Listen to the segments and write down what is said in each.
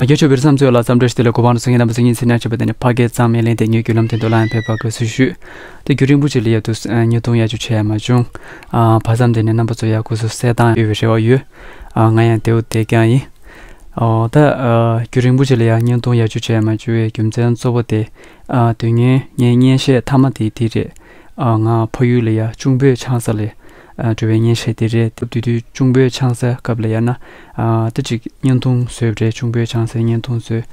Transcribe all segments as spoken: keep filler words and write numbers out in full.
ད་རྒྱ་ཆོས་བེར་མཚམས་ཚོས་ལ་འཚམས་འདྲི་ཞུ་དེ་ལ་གོ་བ་རང་སོང་ཡིན་རྣམ་པ་སེང་གེ་ཚེ་ནས་བྱས་པ་དེ་ནས་ཕ་སྐད་གཙང་མའི་གླེང་སྟེགས་ངའི་བརྒྱུད་ལམ་དེ་ཚོ་ལ་ཡང་ཕེབས་པར་དགའ་བསུ་ཞུ། དེ་རྒྱུན་རིང་པོ་ཅིག་ལ་ཡ་དུས་བརྙན་ཐུང་ཡག་ཅིག་བྱས་ཡ་མ་བྱུང་། ཨ་བར་མཚམས་དེ་ནས་རྣམ་པ་ཚོ་ཡ་སྐུ་གཟུགས་གསལ་ཐང་ཡོད་པའི་རེ་བ་ཡོད། ཨ་ང་ཡང་དེའུ་དེ་རྐྱང་ཡིན། ཨོ་ད་ཨ་རྒྱུན་རིང་པོ་ཅིག་ལ་ཡ་བརྙན་ཐུང་ཡག་ཅིག་བྱས་ཡ་མ་བྱུང་བའི་རྒྱུ་མཚན་གཙོ་བོ་དེ། ཨ་དུས་ངན་ངའི་བརྙན་བཤད་མཐའ་མ་དེ་དེ་རེད། ཨ་ང་ཕ་ཡུལ་ལ་ཡ་གཅུང་པོའི་ཆང་ས་ལ་ཨ་འགྲོ་བའི་བརྙན་བཤད་དེ་རེད། དེ་དུས་གཅུང་པོའི་ཆང་ས་སྐབས་ལ་ཡ་ན་ཨ་ད་ཅིག་བརྙན་ཐུང་བཟོས་པ་རེད། གཅུང་པོའི་ཆང་སའི་བརྙན་ཐུང་བཟོས།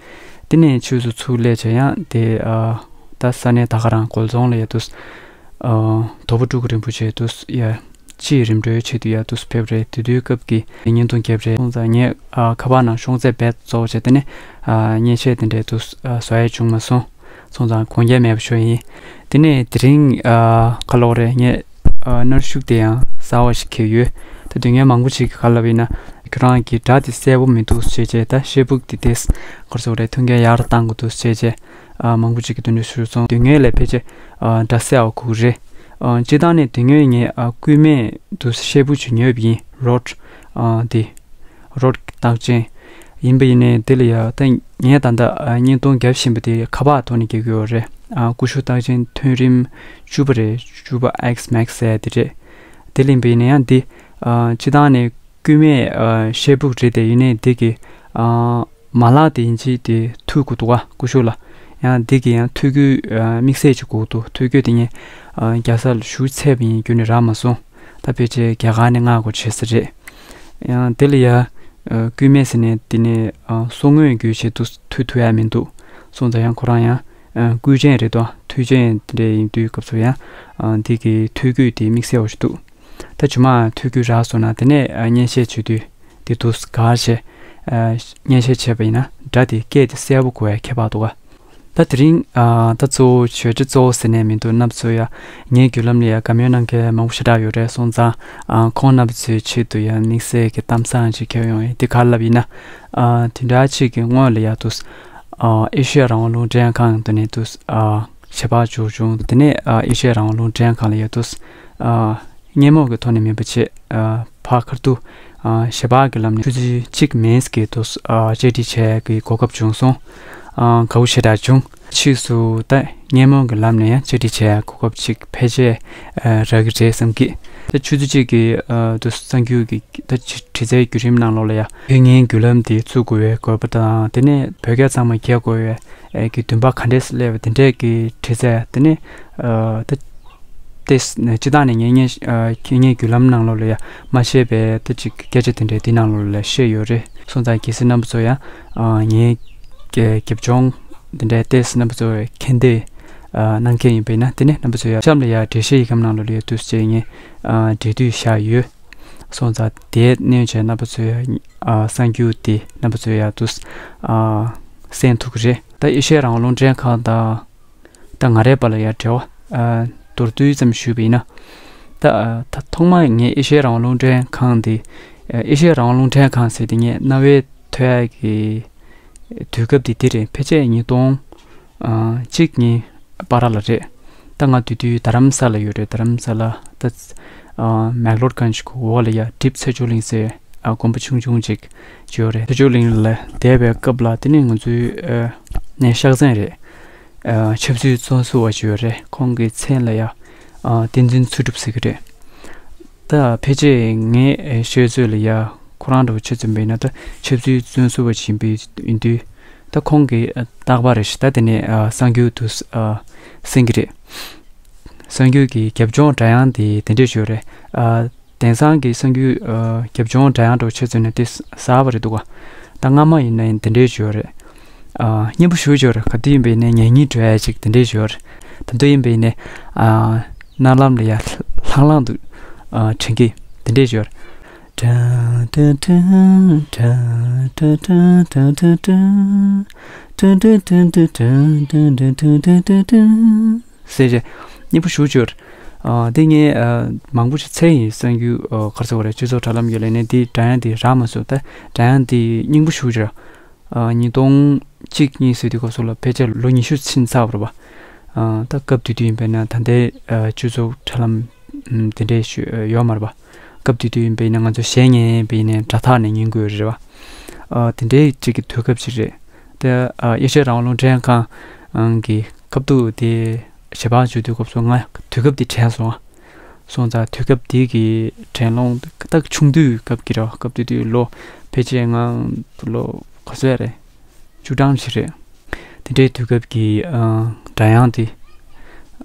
དེ་ནས་ཕྱིས་སུ་ཚུར་སླེབས་བྱས་ཡང་དེ་ཨ་ད་ས་གནས་ད་ག་རང་དགོན་རྫོང་ལ་ཡ་དུས་ཨ་དོལ་པོ་སྤྲུལ་སྐུ་རིན་པོ་ཆེ་དུས་ཡ་ཕྱིའི་རིམ་གྲོའི་ཆེད་དུ་ཡ་དུས་ཕེབས་རེད། དེ་དུས་སྐབས་ཀྱི་བརྙན་ཐུང་རྒྱབ་རེད། སོང་ཙང་ངས་ཨ་ཁ་པར་ནང་ཤོང་ཚད་རྦད་བཙོག་བྱས། དེ་ནས་ཨ་བརྙན་བཤད་དེ་འདྲའི་དུས་ཨ་བཟོ་ཡ་བྱུང་མ་སོང་། སོང་ཙང་དགོངས་འགལ་མེད་པ་ཞུ་ཡིན། དེ་ནས་དེ་རིང་ཨ་ག་ལབ་དགོས་རེད། ངས་ཨ་གནོན་ཤུགས་དེ་ཡང་གསར་བ་ཞིག་འཁྱེར་ཡོད། ད་དུས་ངན་མང་པོ་ཞིག་གིས་ག་ལབ་ཡིན་ན་ཁྱོད་རང་གི་སྒྲ་དེ་གསལ་པོ་མི་འདུག་ཟེར་བྱས། ད་ཤེལ་སྦུག་དེ་དེས་ག་རེ་ཟེར་དགོས་རེད། མཐུན་རྐྱེན་ཡག་རུ་བཏང་དགོས་འདུག་ཟེར་བྱས་ཨ་མང་པོ་ཞིག་གིས་དེ་འདྲ་ཞུས་སོང་། དུས་ངན་ལས་ཕལ་ཆེར་ཨ་སྒྲ་གསལ་བ་དགོས་ཀྱི་རེད། ཨ་སྤྱིར་བཏང་ནས་དུས་ངན་ངས་ཨ་སྐུད་མེད་དུ་ཤེལ་སྦུག་ཅིག་ཉོས་པ་ཡིན། རོཌ་ཨ་དེ་རོཌ་རྟགས་ཅན་ཡིན་པ་ཡིན་ནའི་དེ་ལ་ཡ་ད་ངས་ད་ལྟ་ཨ་བརྙན་ཐུང་རྒྱབ་བཞིན་པ་དེ་ཁ་པར་ཐོག་ནས་རྒྱག་གི་ཡོད་རེད། ཨ་ཀུ་ཤུ་རྟགས་ཅན་ཐོན་རིམ་བཅུ་པ་རེད། བཅུ་པ་X Max ཟེར་དེ་རེད། དེ་ལ་ཡིན་པ་ཡིན་ན་ཡང་འདི་ཨ་སྤྱིར་བཏང་ནས་སྐུད་མེད་ཨ་ཤེལ་སྦུག་རེད། དེ་ཡིན་ནའི་འདི་གི་ཨ་མ་ལག་དེ་ཡིན་གཅིག་དེ་མཐུད་དགོས་འདུག་ག་ཀུ་ཤུ་ལ། ཡང་འདི་གི་ཡང་ཐོད་སྐུད་ཨ་དམིགས་བསལ་ཅིག་དགོས་འདུག་ཐོད་སྐུད་དེ་ངས་ཨ་རྒྱལ་ས་ལ་ཞུ་ཚར་བ་ཡིན། རྒྱུན་ནས་རག་མ་སོང་། ད་ཕལ་ཆེར་རྒྱ་གར་ནས་མངགས་དགོས་བྱེད་ས་རེད། ཡང་དེ་ལ་ཡ་ཨ་སྐུད་མེད་ཟེར་ནས་དེ་ནས་ཨ་སོ་དངོས་བརྒྱུད་བྱས་དུ་མཐུད་ཐུབ་ཡ་མི་འདུག་སོང་ཙང་ཡང་ཁོ་རང་ཡང་ཨ་སྐུད་ཅན་རེད་དོ། མཐུད་ཅན་དེ་འདྲ་ཡིན་དུས་སྐབས་སུ་ཡང་ཨ་འདི་གི་ཐོད་སྐུད་དེ་དམིགས་བསལ་བ་ཞིག་འདུག་ད་ཇི་མ་ཐོད་སྐུད་རག་སོང་ན་དེ་ནས་ཨ་བརྙན་བཤད་བྱེད་དུས་དེ་དུས་ག་བྱས་ཨ་བརྙན་བཤད་བྱས་པ་ཡིན་ན་སྒྲ་དེ་སྐད་དེ་གསལ་པོ་གོ་ཡ་ཁྱད་པར་འདུག་ག་ད་དེ་རིང་ཨ་ད་གཙོ་བོ་ཞུ་འདྲ་གཙོ་བོ་ཟེར་ནས་མི་འདུག་རྣམ་པ་ཚོ་ཡ་ངའི་བརྒྱུད་ལམ་ལ་ཡ་དགའ་མོས་གནང་མཁན་མང་པོ་ཞེ་དྲག་ཡོད་རེད། སོང་ཙང་ཨ་ཁོང་རྣམ་པ་ཚོའི་ཆེད་དུ་ཡ་དམིགས་བསལ་གྱི་གཏམ་བཟང་ཅིག་འཁྱེར་ཡོང་ཡིན། དེ་ག་ལབ་ཡིན་ན་ཨ་དེ་འདྲ་ཅིག་གི་སྔོན་ལ་ཡ་དུས་ཨ་ཨེ་ཤེ་ཡ་རང་དབང་རླུང་འཕྲིན་ཁང་དུ་ནས་དུས་ཨ་ཞལ་པར་འབྱོར་བྱུང་། དེ་ནས་ཨ་ཨེ་ཤེ་ཡ་རང་དབང་རླུང་འཕྲིན་ཁང་ལ་ཡ་དུས་ཨ་བརྙན་མོ་གི་ཐོག་ནས་མིན་པ་བྱས་ཨ་ཕར་ཁ་ཐུག་ཨ་ཞལ་པར་གྱི་ལམ་ནས་ཆུ་ཚོད་གཅིག་མིན་གྱི་དུས་ཨ་བཅར་འདྲི་བྱེད་ཡག་གི་གོ་སྐབས་བྱུང་སོང་། ཨ་དགའ་བོ་ཞེ་དྲག་བྱུང་། ཕྱིས་སུ་ད་བརྙན་མོ་གི་ལམ་ནས་ཡང་བཅར་འདྲི་བྱེད་ཡག་གོ་སྐབས་ཅིག་ཕལ་ཆེར་ཨ་རག་གི་རེད་བསམ་གི། ད་ཆུ་ཚོད་གཅིག་གི་ཨ་དུས་གསར་འགྱུར་གྱི་ད་དྲི་རྩད་བརྒྱུད་རིམ་ནང་ལོགས་ལ་ཡ་བོད་ངའི་བརྒྱུད་ལམ་དེ་བཙུགས་དགོས་པའི་དགོས་པ་དང་། དེ་ནས་བོད་སྐད་གཙང་མ་རྒྱག་དགོས་པའི་ཨེ་གི་འདུན་པ་ག་འདྲས་སླེབས་པ་དེ་འདྲས་ཀྱི་དྲི་རྩད། དེ་ནས་ཨ་ད་ཏེས་ནས་སྤྱི་བཏང་ནས་ངས་ངས་ཨ་ཁྱེད་ངའི་བརྒྱུད་ལམ་ནང་ལོགས་ལ་ཡ་མ་བཤད་པའི་ད་ཅིག་སྐད་ཆ་དེ་འདྲས་དེ་ནང་ལོགས་ལ་བཤད་ཡོད་རེད། སོང་ཙང་གལ་སྲིད་རྣམ་པ་ཚོ་ཡ་ཨ་ངའི་རྒྱབ་ལྗོངས་དེ་འདྲས་ཏེས་རྣམ་པ་ཚོ་མཁྱེན་འདོད་ཨ་གནང་མཁན་ཡིན་པ་ཡིན་ན། དེ་ནས་རྣམ་པ་ཚོ་ཡ་གཤམ་ལ་ཡ་འགྲེལ་བཤད་ཡིག་སྒམ་ནང་ལོགས་ལ་ཡ་དུས་ཚོད་ངས་ཨ་འབྲེལ་མཐུད་བཞག་ཡོད། སོང་ཙང་དེ་གནོན་བྱས་རྣམ་པ་ཚོས་ཨ་གསར་འགྱུར་དེ་རྣམ་པ་ཚོས་ཡ་དུས་ཨ་གསན་ཐུབ་ཀྱི་རེད། ད་ཨེ་ཤེ་ཡ་རང་དབང་རླུང་འཕྲིན་ཁང་དང་ད་ང་རའི་བར་ལ་ཡ་འབྲེལ་བ་ཨ་མདོར་བསྡུས་ཙམ་ཞུས་པ་ཡིན་ན། ད་ཨ་ད་ཐོག་མར་ངས་ཨེ་ཤེ་ཡ་རང་དབང་རླུང་འཕྲིན་ཁང་དེ་ཨ་ཨེ་ཤེ་ཡ་རང་དབང་རླུང་འཕྲིན་ཁང་ཟེར་དེ་ངས་རྣ་བའི་ཐོས་ཡ་གི་དུས་སྐབས་དེ་དེ་རེད། ཕལ་ཆེར་ཉིས་སྟོང་ཨ་གཅིག་གཉིས་བར་ལ་རེད། ད་ང་དེ་དུས་རྡ་རམ་ས་ལ་ཡོད་རེད། རྡ་རམ་ས་ལ་ད་ཨ་མེག་ལོར་གྷན་ཇི་གི་འོག་ལ་ཡ་གྲིབ་ཚེ་མཆོག་གླིང་ཟེར་ཨ་དགོན་པ་ཆུང་ཆུང་ཅིག་ཡོད་རེད། ཚེ་མཆོག་གླིང་ལ་བསྡད་པའི་སྐབས་ལ་དེ་ནས་ང་ཚོའི་ཨ་ནས་གཤགས་གཟན་རེད། ཨ་ཆབ་སྲིད་བཙོན་ཟུར་བ་ཅིག་ཡོད་རེད། ཁོང་གི་མཚན་ལ་ཡ་ཨ་བསྟན་འཛིན་ཚུལ་གྲུབ་ཟེར་གི་རེད། ད་ཕལ་ཆེར་ངའི་ཤེས་ཚོད་ལ་ཡ་ཁོ་རང་འདྲ་བོ་ཆེ་ཙམ་པ་ཡིན་ན་ད་ཆབ་སྲིད་བཙོན་ཟུར་བ་ཅིག་ཡིན་པའི་ཡིན་དུས། ད་ཁོང་གིས་རྟག་པར་རེ་ཞིག་ད་དེ་ནས་ཨ་གསར་འགྱུར་དུ་ཨ་གསན་གི་རེད། གསར་འགྱུར་གྱི་རྒྱབ་ལྗོངས་སྒྲ་དབྱངས་དེ་དེ་འདྲས་ཞིག་ཡོད་རེད། ཨ་དེང་སང་གི་གསར་འགྱུར་ཨ་རྒྱབ་ལྗོངས་སྒྲ་དབྱངས་འདྲ་བོ་ཆེ་ཙམ་ནས་དེ་གསར་པ་རེད་འདུག་ག་ད་སྔ་མ་ཡིན་ན་ཡང་དེ་འདྲས་ཞིག་ཡོད་རེད། ཨ་སྙན་པོ་ཞེ་པོ་ཅིག་ཡོད་རེད། ག་དུས་ཡིན་པ་ཡིན་ནའི་ཉན་སྙིང་འདོད་ཡ་ཅིག་དེ་འདྲས་ཞིག་ཡོད་རེད། ད་དུང་ཡིན་པ་ཡིན་ནའི་ཨ་རྣ་ལམ་ལ་ཡ་ལྷང་ལྷང་དུ་ཨ་དྲན་གི་དེ་འདྲས་ཞིག་ཡོད་རེད། ཟེར་བྱས་སྙན་པོ་ཞེ་པོ་ཅིག་ཡོད་རེད། ཨ་དེ་ངས་ཨ་མང་པོ་ཞིག་འཚོལ་ཡིན། གསར་འགྱུར་ཨ་ག་རེ་ཟེར་དགོས་རེད། སྤྱི་ཚོགས་དྲ་ལམ་ཡོད་ལ་ནས་དེའི་སྒྲ་དབྱངས་དེ་རག་མ་སོང་། ད་སྒྲ་དབྱངས་དེ་སྙན་པོ་ཞེ་པོ་ཅིག་རེད། ཨ་ཉིས་སྟོང་གཅིག་གཉིས་ཟེར་དུས་སྐབས་སུ་ལ་ཕལ་ཆེར་ལོ་ཉི་ཤུ་ཕྱིན་ཚར་བ་རེད་པ། ཨ་ད་སྐབས་དེ་དུས་ཡིན་པས་ན་ད་ལྟའི་ཨ་སྤྱི་ཚོགས་དྲ་ལམ་ཨམ་དེ་འདྲའི་ཞུ་ཡོད་མ་རེད་པ། སྐབས་དེ་དུས་ཡིན་པས་ན་ང་ཚོ་གཞས་ཉན་པས་ནས་སྒྲ་ཐག་ནས་ཉན་དགོས་རེད་པ། ཨ་དེ་འདྲའི་ཅིག་གི་དུས་སྐབས་ཅིག་རེད། དེ་ཨ་ཨེ་ཤེ་ཡ་རང་དབང་རླུང་འཕྲིན་ཁང་གི་སྐབས་དུས་དེ་ཞལ་པར་འབྱོར་དུས་སྐབས་སུ་ང་དུས་སྐབས་དེ་དྲན་སོང་། སོང་ཙང་དུས་སྐབས་དེ་གི་དྲན་སློང་ད་ཆུང་དུས་སྐབས་ཀྱི་རེད། སྐབས་དེ་དུས་ལོ་ཕལ་ཆེར་ང་ལོ་ག་ཚོད་རེད། བཅུ་གྲངས་ཅིག་རེད། དེ་འདྲའི་དུས་སྐབས་ཀྱི་ཨ་སྒྲ་དབྱངས་དེ་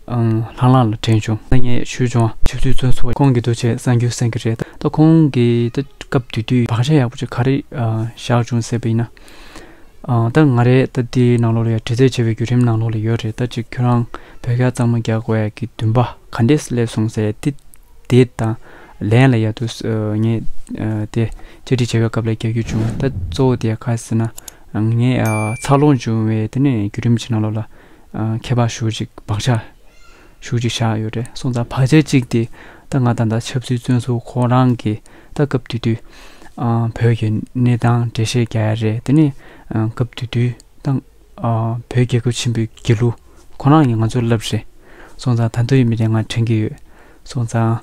ཨ་ལྷང་ལྷང་ལ་དྲན་བྱུང་། ད་ངས་ཞུས་བྱུང་བ། ཆབ་སྲིད་བཙོན་ཟུར་ཁོང་གི་འདུག་བྱས་གསར་འགྱུར་གསན་གྱི་རེད། ད་ཁོང་གིས་ད་སྐབས་དེ་དུས་བག་ཆགས་ཡག་པོ་ཅིག་ག་རེ་ཨ་བཞག་བྱུང་ཟེར་བ་ཡིན་ན། ཨ་ད་ང་རས་ད་དེའི་ནང་ལོགས་ལ་ཡ་འདྲི་རྩད་བྱས་པའི་བརྒྱུད་རིམ་ནང་ལོགས་ལ་ཡོད་རེད། ད་ཅིག་ཁྱོད་རང་བོད་སྐད་གཙང་མ་རྒྱག་དགོས་ཡ་གི་འདུན་པ་ག་འདྲས་སླེབས་སོང་ཟེར་དེ། དེ་དང་ལན་ལ་ཡ་དུ་ངས་ཨ་དེ་བཅར་འདྲི་བྱས་པའི་སྐབས་ལ་རྒྱག་རྒྱུ་བྱུང་། ད་གཙོ་བོ་དེ་ག་ཟེར་ན། ངས་ཨ་འཚར་ལོངས་བྱུང་བའི་དེ་ནས་བརྒྱུད་རིམ་གྱི་ནང་ལོགས་ལ་ཨ་ཁྱད་པར་ཞེ་པོ་ཅིག་བག་ཆགས་ཞེ་པོ་ཅིག་བཞག་ཡོད་རེད། སོང་ཙང་བག་ཆགས་གཅིག་དེ་ད་ང་ད་ལྟ་ཆབ་སྲིད་བཙོན་ཟུར་ཁོ་རང་གི་ད་སྐབས་དེ་དུས་ཨ་བོད་ཀྱི་གནས་སྟངས་འགྲེལ་བཤད་རྒྱག་ཡ་རེད། དེ་ནས་ཨ་སྐབས་དེ་དུས་ད་ཨ་བོད་རྒྱལ་ཁབ་ཆེན་པོའི་དགེ་ལུགས་ཁོ་རང་གིས་ང་ཚོར་བསླབས་རེད། སོང་ཙང་ད་དུང་ཡིན་མིན་དེ་ང་དྲན་གྱི་ཡོད། སོང་ཙང་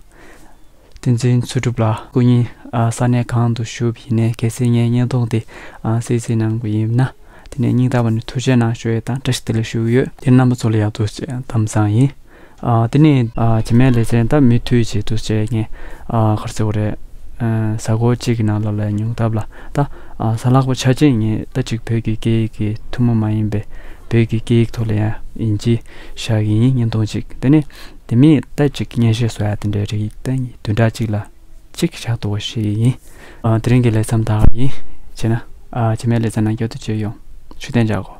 བསྟན་འཛིན་ཚུལ་ཁྲིམས་ལགས་སྐུ་ཉིད་ཨ་ས་གནས་གང་དུ་བཞུགས་པ་ཡིན་ནའི་གལ་སྲིད་ངའི་བརྙན་ཐུང་དེ་ཨ་གསན་གཟིགས་གནང་གི་ཡིན་ན། དེ་ནས་སྙིང་ཐག་པ་ནས་ཐུགས་རྗེ་གནང་ཞུ་ཡས་དང་བཀྲ་ཤིས་བདེ་ལེགས་ཞུ་གི་ཡོད། དེ་རྣམ་པ་ཚོ་ལ་ཡག་ཐུགས་དམ་བཟང་ཡིན། ཨ་དེ་ནས་ཨ་རྗེས་མའི་ལེ་ཚན་ད་མུ་མཐུད་བྱེད་དུ་བྱས་ངས་ཨ་ག་རེ་ཟེར་དགོས་རེད། ཨ་གཟའ་འཁོར་གཅིག་གི་ནང་ལོགས་ལ་ཉུང་མཐའ་ལ་ད་ཨ་གཟའ་ལྷག་པ་ཆ་ཅན་ངས་ད་ཅིག་བོད་ཀྱི་སྐད་ཡིག་གི་ཐུན་མོང་མ་ཡིན་པའི་བོད་ཀྱི་སྐད་ཡིག་ཐོག་ལ་ཡང་ཡིན་གཅིག་བཞག་གི་ཡིན། བརྙན་ཐུང་གཅིག་དེ་ནས་དེ་མིན་ད་ཅིག་སྙན་ཞུ་བཟོ་ཡ་དེ་འདྲའི་རིགས་ད་བདུན་ཕྲག་གཅིག་ལ་གཅིག་བཞག་ཐུབ་པ་ཞིག་ཡིན། ཨ་དེ་རིང་གི་ལེ་ཚན་ད་ག་ཡིན། བྱས་ན་ཨ་རྗེས་མའི་ལེ་ཚན་ནང་མཉམ་དུ་མཇལ་ཡོང་། ཆུ་བརྟན་འཇགས་གོ།